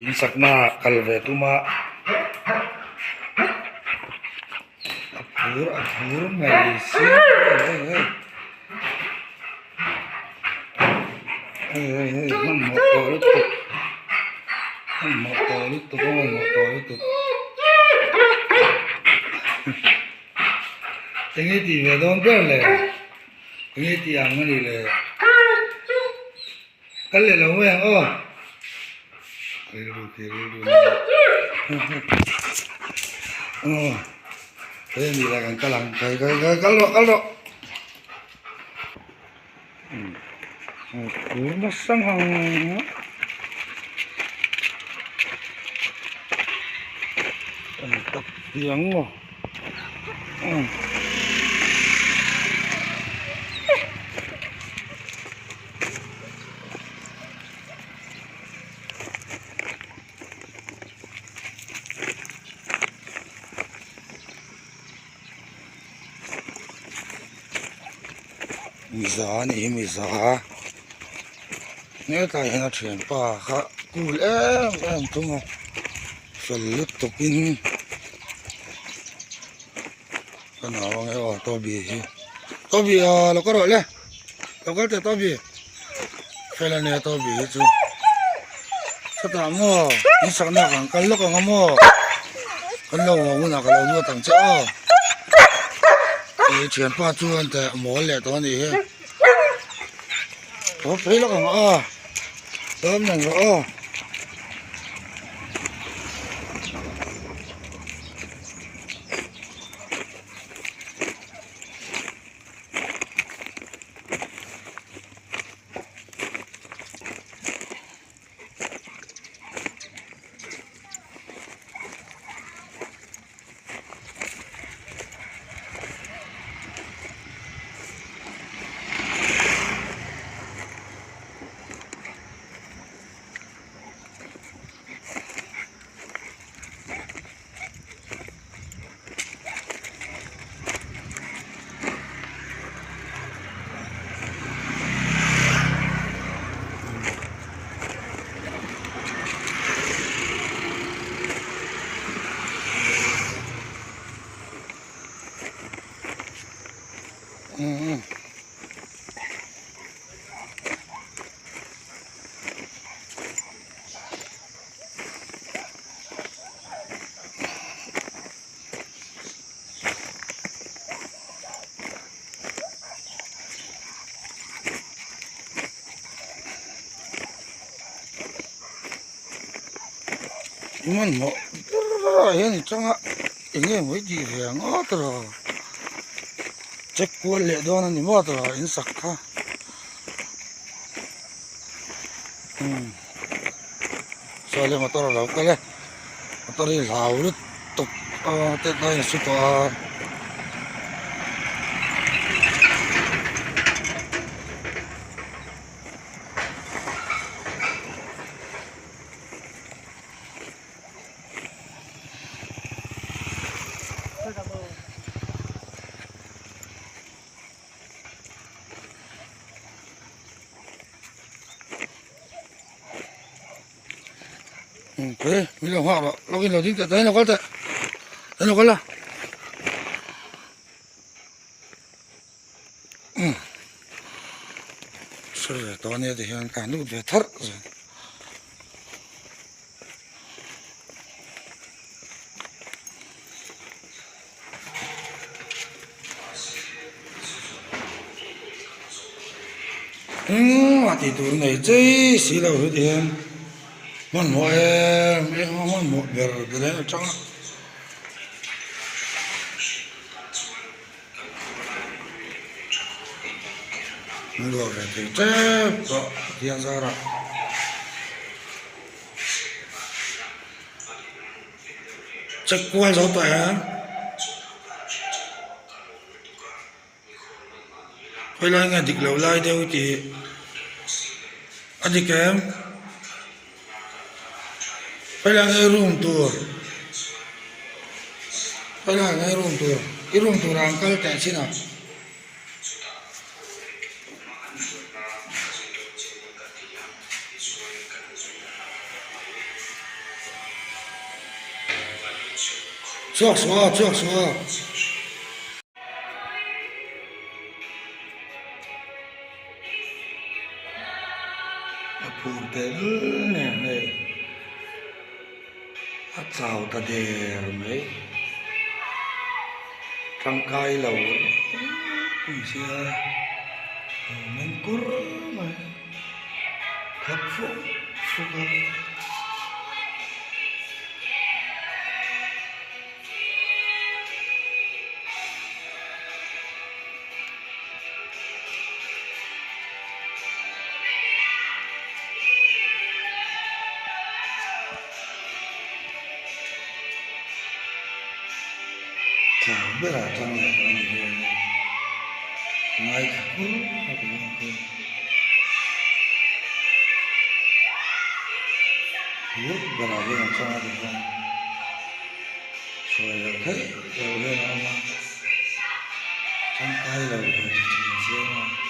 In sakna ah kal ve tum a a phur a phur mai sia hei hei hei hei hei hmanhmawh tawh lutuk hmanhmawh tawh lutuk a hmanhmawh tawh lutuk enge tih ve dawn ber le enge tih ang a nih le. Kal leh lo mai ang aw. Rilru khi rilru aw. Hei ni la kan kal ang. Kai kai kai kal rawh kal rawh. Kur nasa ngang. An tak piang maw. Miza a nih hi miza hetlai hian a thianpa kha cool em em thung a fel lutuk in ka nau ang e aw Toby hi Toby ah lo ka rawh le. Lo kal teh Toby fel a nia Toby hi chu chutah maw in sakna kan kal lawk ang a maw kan lo haw hunah ka lo luat ang che aw ih thianpa chuan teh mawl leh tawh a nih hi tho phei lawk ang aw tlawm reng rawh aw. Hmanhmawh ber ah hian i chang a eng nge maw i tih ve ang aw tawh check kual leh dawn a ni maw tawh in sak kha. Saw le motor a lo kal e motor hi hlau lutuk a tet lai in su tawh a. Thế mi lo nghak rawh lawk in lo ding teh teh lo kal teh teh lo kal la sir ve tawh ania ti hian ka han lut ve tharh zel. Engmah tih tur nei chei si lo hi ti hian hmanhmawh em em a hmanhmawh ber ber em atang a. An luah ve thei tep tawh Pathian zarah. Check kual zo tawh em? Khawi lai nge dik loh lai deuh tih a dik em? Khawi lai nge room tur? Khawi lai nge room tur? I room turah an kal teh chin a. Chhuak suh a, chhuak suh a. A phur tel nen hei a chau ta der mai tangkai lo ropui sia meng kur mai khap fuk fuk a. Tlang berah tang leh a ni hian ngaithla kur a ti ang khi phur berah hian a tang a ti hian. Sawi loh theih loh hian a awm a, tangkai lo ve tha thin chiang a.